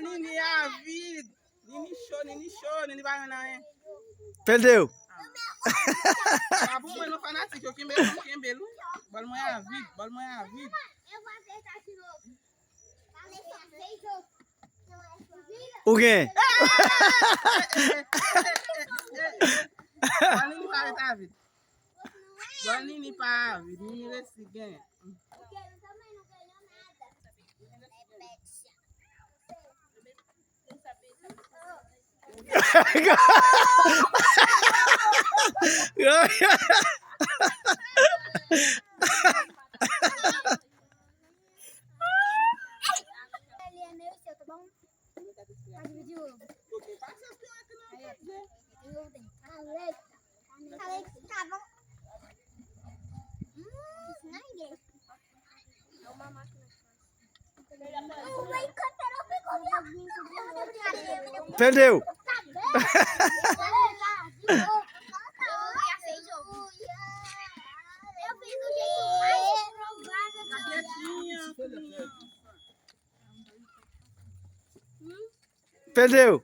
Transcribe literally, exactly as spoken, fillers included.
Nini avid. Nini cho, Nini cho, Nini pa jwenn anyen. Pèl de yo. Ah. Pa pou mwen non fanatik yo, kenbe l, kenbe l. Bòl mwen avid, bòl mwen avid. Ou gen. Bòl Nini pa ret avid. Bòl Nini pa avid, Nini resi gen. Pèl de yo. Pèl de yo.